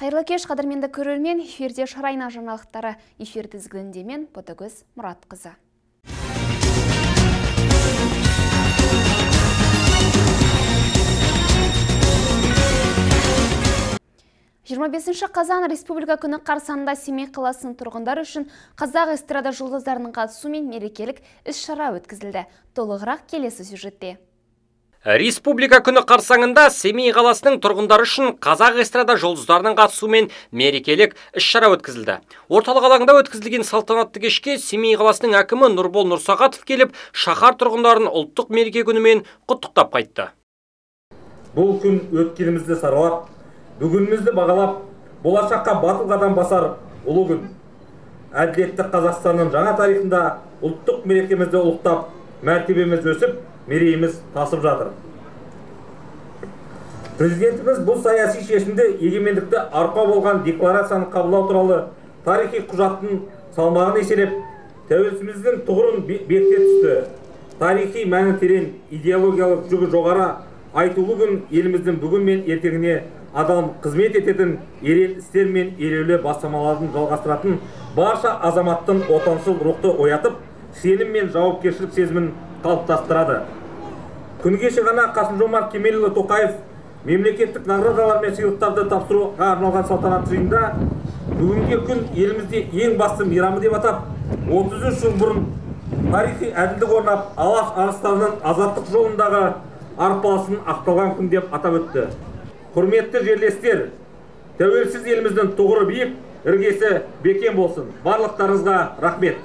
Қайырлы кеш, қадірменді көрермен, эфирде Шарайна жаңалықтары. Эфир тізгінінде мен Ботагөз Мұратқызы. 25 қазан Республика күні қарсаңында Семей қаласының тұрғындары үшін қазақ эстрада жұлдыздарының қатысуымен мерекелік іс-шара өткізілді. Толығырақ келесі сюжетте. Республика күні қарсаңында Семей қаласының тұрғындары үшін қазақ эстрада жұлдыздарының қатысуымен мерекелік іс-шара өткізілді. Орталық алаңда өткізілген салтанатты кешке Семей қаласының әкімі Нұрбол Нұрсағатов келіп, шаһар тұрғындарын ұлттық мереке күнімен құттықтап қайтты. Бұл күн өткенімізді саралап, бүгінімізді бағалап, болашаққа батыл қадам басар ұлы күн. Әділетті Қазақстанның жаңа тарихында ұлттық мерекемізді ұлықтап, мәртебеміз өсіп, мерейіміз тасып жатыр. Президентіміз бұл саяси шешімді егемендікті арқау болған декларацияны қабылдау туралы тарихи құжаттың салмағын еселеп, тәуелсіздігіміздің тұғырын бекіте түсті. Тарихи мәні терең, идеологиялық жүгі жоғары айтулы күн еліміздің бүгін мен ертеңіне адал қызмет ететін, ерен істер мен елеулі бастамаларын жалғастыратын барша азаматтың отаншыл рухты оятып, сенім мен жауапкершілік сезімін қалыптастырады. Күні кеше ғана Қасым-Жомарт Кемелұлы Тоқаев мемлекеттік наградалар мен сыйлықтарды тапсыруға арналған салтанатты жиында бүгінгі күн елімізде ең басты мейрамы деп атап, 33 жыл бұрын тарихи әділдік орнап, Алаш арыстарының азаттық жолындағы арпалысын ақталған күн деп атап өтті. Құрметті жерлестер, тәуелсіз еліміздің тұғыры биік, іргесі бекем болсын. Барлықтарыңызға рахмет.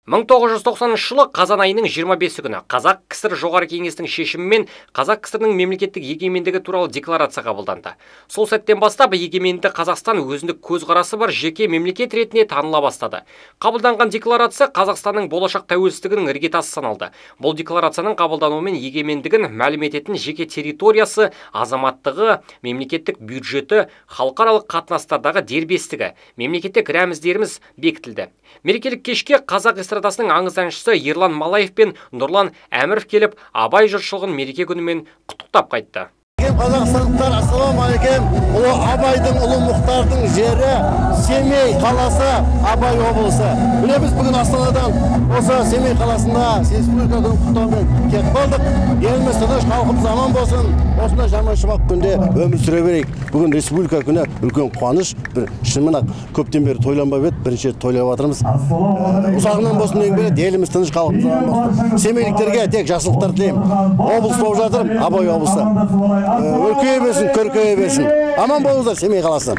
1990 жылы қазан айының 25 күні Қазақ КСР Жоғары Кеңесінің шешімімен Қазақ КСР-ның мемлекеттік егемендігі туралы декларация қабылданды. Сол сәттен бастап егеменді Қазақстан өзіндік көзқарасы бар жеке мемлекет ретінде таныла бастады. Қабылданған декларация Қазақстанның болашақ тәуелсіздігінің іргетасы саналды. Бұл декларацияның қабылдануымен егемендігін мәлім ететін жеке территориясы, азаматтығы, мемлекеттік бюджеті, халықаралық қатынастардағы дербестігі, мемлекеттік рәміздеріміз бекітілді. Мерекелік кешке қазақ эстрадасының аңыз әншісі Ерлан Малаев пен Нұрлан Әміров келіп, Абай жұртшылығын мереке күнімен құттықтап қайтты. Қазақстандықтар, ассалаумағалейкум. Ұлы Абайдың, ұлы Мұхтардың жері Семей қаласы, Абай облысы. Міне біз бүгін Астанадан осы Семей қаласында республика күнін құттықтаумен келіп қалдық. Еліміз тыныш, халқымыз аман болсын. Осындай жаман шуақ күнде өмір сүре берейік. Бүгін республика күні үлкен қуаныш, бір шынымен көптен бері тойланбап еді, бірінші рет тойлап жатырмыз. Ұзағынан болсын деген береді, еліміз тыныш, халқымыз аман болсын. Семейліктерге тек жақсылықтар тілеймін. Облыс болып жатырмын, Абай облысы. Өркейе берсін, көркейе берсін. Аман болыңыздар, Семей қаласы.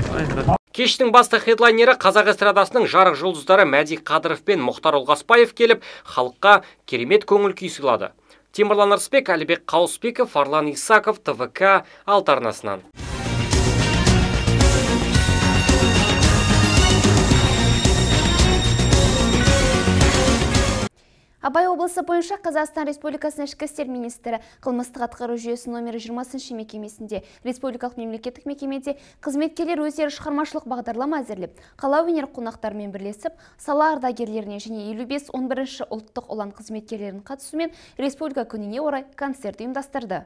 Кештің басты хедлайнері қазақ эстрадасының жарық жұлдыздары Мәди Қадыров пен Мұхтар Ұлғасбаев келіп, халыққа керемет көңіл күй сыйлады. Темірлан Ырысбек, Әлібек Қауысбеков, Арлан Исаков, ТВК Алты арнасынан. Абай облысы бойынша Қазақстан Республикасының ішкі істер министрі қылмыстық атқару жүйесі номері 20 мекемесінде республикалық мемлекеттік мекемеде қызметкерлер өздері шығармашылық бағдарлама әзірлеп, қала өнер қонақтарымен бірлесіп, сала ардагерлеріне және 55-11 ұлттық ұлан қызметкерлерінің қатысуымен Республика күніне орай концерт ұйымдастырды.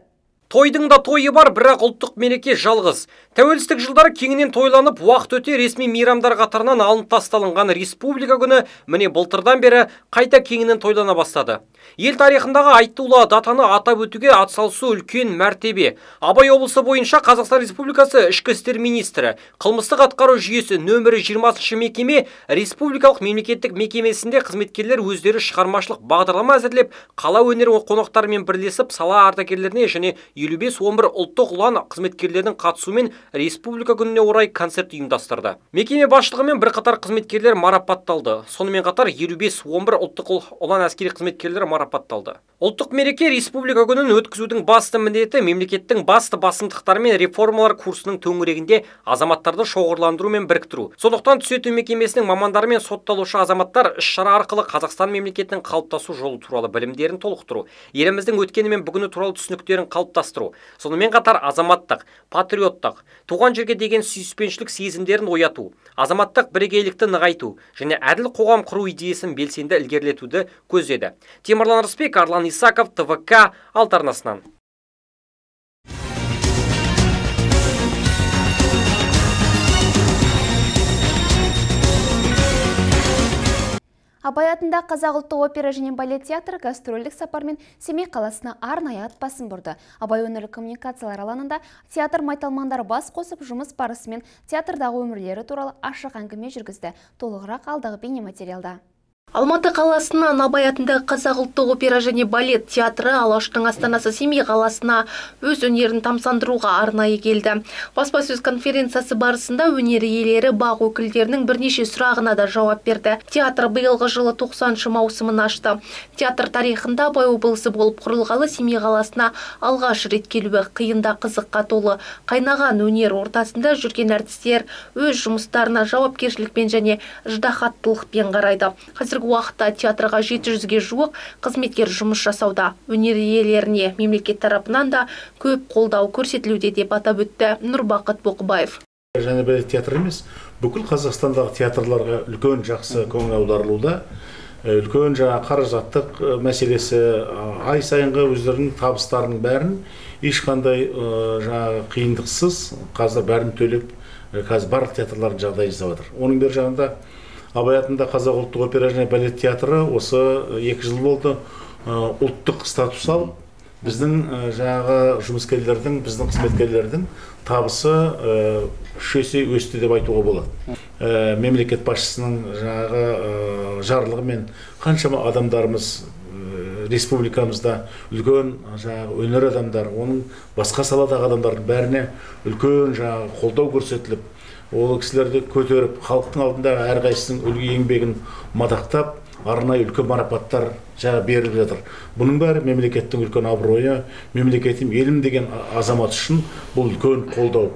Тойдың да тойы бар, бірақ ұлттық мереке жалғыз. Тәуелсіздік жылдары кеңінен тойланып, уақыт өте ресми мейрамдар қатарынан алынып тасталынған Республика күні міне былтырдан бері қайта кеңінен тойлана бастады. Ел тарихындағы айтулы датаны атап өтуге атсалысу үлкен мәртебе. Абай облысы бойынша Қазақстан Республикасы ішкі істер министрі, қылмыстық атқару жүйесі нөмірі 20 мекеме республикалық мемлекеттік мекемесінде қызметкерлер өздері шығармашылық бағдарлама әзірлеп, қала өнер қонақтарымен бірлесіп, сала ардагерлеріне және 55-11 ұлттық ұлан қызметкерлерінің қатысуымен Республика күніне орай концерт ұйымдастырды. Мекеме басшылығымен бірқатар қызметкерлер марапатталды. Сонымен қатар 55-11 ұлттық ұлан әскери қызметкерлері марапатталды. Ұлттық мереке Республика күнін өткізудің басты міндеті мемлекеттің басты басымдықтары мен реформалар курсының төңірегінде азаматтарды шоғырландыру мен біріктіру. Сондықтан түзету мекемесінің мамандары мен сотталушы азаматтар іс-шара арқылы Қазақстан мемлекетінің қалыптасу жолы туралы білімдерін толықтыру, еліміздің өткені мен бүгіні туралы түсініктерін қалыптастыру, сонымен қатар азаматтық, патриоттық, туған жерге деген сүйіспеншілік сезімдерін ояту, азаматтық бірегейлікті нығайту және әділ қоғам құру идеясын белсенді ілгерілетуді көздеді. Темірлан Ырысбек, Арлан Исаков, ТВК Алты арнасынан. Абай атындағы Қазақ ұлттық опера және балет театры гастрольдік сапармен Семей қаласына арнайы ат басын бұрды. Абай өңірлік коммуникациялар алаңында театр майталмандары бас қосып, жұмыс барысымен театрдағы өмірлері туралы ашық әңгіме жүргізді. Толығырақ алдағы бейнематериалда. Алматы қаласынан Абай атындағы Қазақ ұлттық опера және балет театры Алаштың астанасы Семей қаласына өз өнерін тамсандыруға арнайы келді. Баспасөз конференциясы барысында өнер иелері бақ өкілдерінің бірнеше сұрағына да жауап берді. Театр биылғы жылы 90-шы маусымын ашты. Театр тарихында Абай облысы болып құрылғалы Семей қаласына алғаш рет келуі қиында қызыққа толы. Қайнаған өнер ортасында жүрген әртістер өз жұмыстарына жауапкершілікпен және ыждаһаттылықпен қарайды. Қазіргі уақытта театрға 700-ге жуық қызметкер жұмыс жасауда. Өнер иелеріне мемлекет тарапынан да көп қолдау көрсетілуде деп атап өтті Нұрбақыт Боқыбаев. Және балет театры емес, бүкіл Қазақстандағы театрларға үлкен жақсы көңіл аударылуда. Үлкен жаңа қаражаттық мәселесі, ай сайынғы өздерінің табыстарының бәрін ешқандай жаңа қиындықсыз қазір бәрін төлеп, қазір барлық театрлардың жағдайын жасап жатыр. Оның бер жағында Абай атындағы Қазақ ұлттық опера және балет театры осы 2 жыл болды ұлттық статус алып, біздің жаңағы жұмыскерлердің, біздің қызметкерлердің табысы 3 есе өсті деп айтуға болады. Мемлекет басшысының жаңағы жарлығымен қаншама адамдарымыз республикамызда үлкен жаңағы өнер адамдары, оның басқа саладағы адамдардың бәріне үлкен жаңағы қолдау көрсетіліп, ол кісілерді көтеріп, халықтың алдындағы әрқайсысының үлгі еңбегін мадақтап, арнайы үлкен марапаттар жаңа беріліп жатыр. Бұның бәрі мемлекеттің үлкен абыройы, мемлекетім, елім деген азамат үшін бұл үлкен қолдау.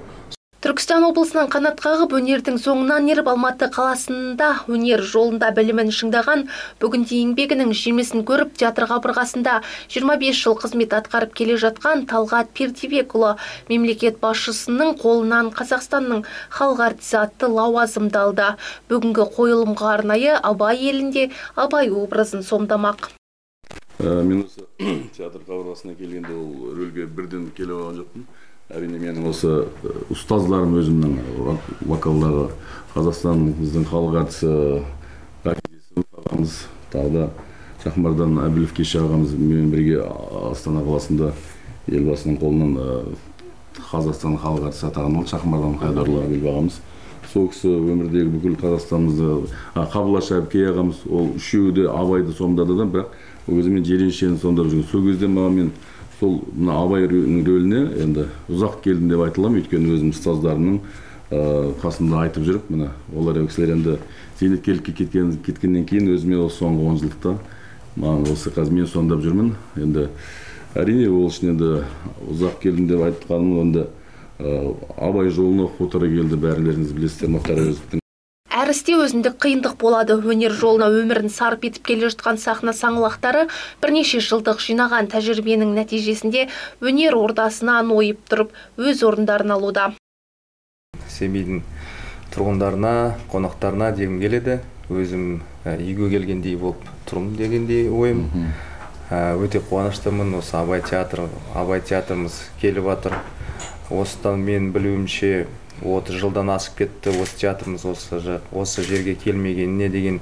Түркістан облысынан қанат қағып, өнердің соңынан еріп, Алматы қаласында өнер жолында білімін шыңдаған, бүгінде еңбегінің жемісін көріп, театр қабырғасында 25 жыл қызмет атқарып келе жатқан Талғат Пердебекұлы мемлекет басшысының қолынан Қазақстанның халық әртісі атты лауазымды алды. Бүгінгі қойылымға арнайы Абай елінде Абай образын сомдамақ. Мен осы театр қабырғасына келгенде ол рөлге бірден келіп алған жоқпын. Әрине менің осы ұстаздарым өзімнің вокалдағы Қазақстанымыздың халық әртісі ағамыз, тағы да Шахмардан Әбілов кеше ағамыз менімен бірге Астана қаласында елбасының қолынан Қазақстанның халық әртісі атағын алды. Шахмардан Хайдарұлы Әбілов ағамыз. Сол кісі өмірдегі бүкіл Қазақстанымызды, Қабылаш Әбікей ағамыз, ол үшеуі де Абайды сомдады да, бірақ өзімен Жиреншені сомдап жүрген. Сол кезде маған мен сол мына Абай рөліне енді ұзақ келдім деп айта аламын, өйткені өзім ұстаздарымның қасында айтып жүріп, мына олар кісілер енді зейнеткерлікке кеткеннен кейін өзіме осы соңғы 10 жылдықта маған осы қазір мен сомдап жүрмін. Енді әрине ол үшін енді ұзақ келдім деп айтқаным, енді Абай жолын оқып отыра келді, бәрілеріңіз білесіздер, Мұхтар Әуезовтің. Әр істе өзіндік қиындық болады. Өнер жолына өмірін сарп етіп келе жатқан сахна саңлақтары бірнеше жылдық жинаған тәжірибенің нәтижесінде өнер ордасынан ойып тұрып өз орындарын алуда. Семейдің тұрғындарына, қонақтарына дегім келеді. Өзім үйге келгендей болып тұрмын дегендей ойым. Өте қуаныштымын. Осы Абай театры, Абай театрымыз келіп жатыр. Осыдан мен білуімше 30 жылдан асып кетті осы театрымыз осы жерге келмегеніне деген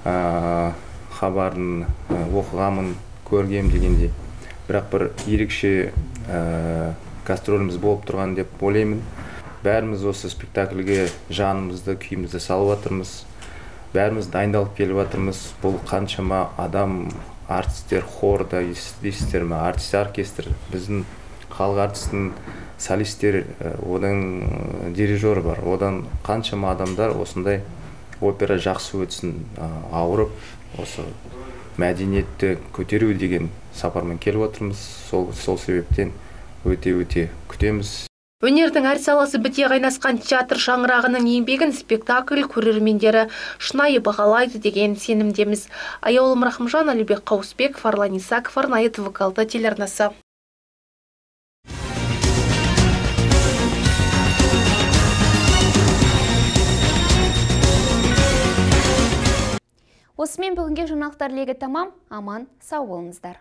хабарын оқығанмын, көргем дегендей. Бірақ бір ерекше гастроліміз болып тұрған деп ойлаймын. Бәріміз осы спектакльге жанымызды, күйімізді салып жатырмыз. Бәріміз дайындалып келіп жатырмыз. Бұл қаншама адам, артистер, хор да естисіздер ме, артист оркестр, біздің халық артистің солистер, одан дирижер бар, одан қаншама адамдар осындай опера жақсы өтсін, ауырып, осы мәдениетті көтеру деген сапармен келіп отырмыз. Сол себептен өте-өте күтеміз. Өнердің әр саласы біте қайнасқан театр шаңырағының еңбегін спектакль көрермендері шынайы бағалайды деген сенімдеміз. Аяулым Рахымжан, Әлібек Қауысбек, Фарлан Исаков, арнайы ТВК-6 телеарнасы. Осымен бүгінге жаңалықтар легі тамам. Аман, сау болыңыздар.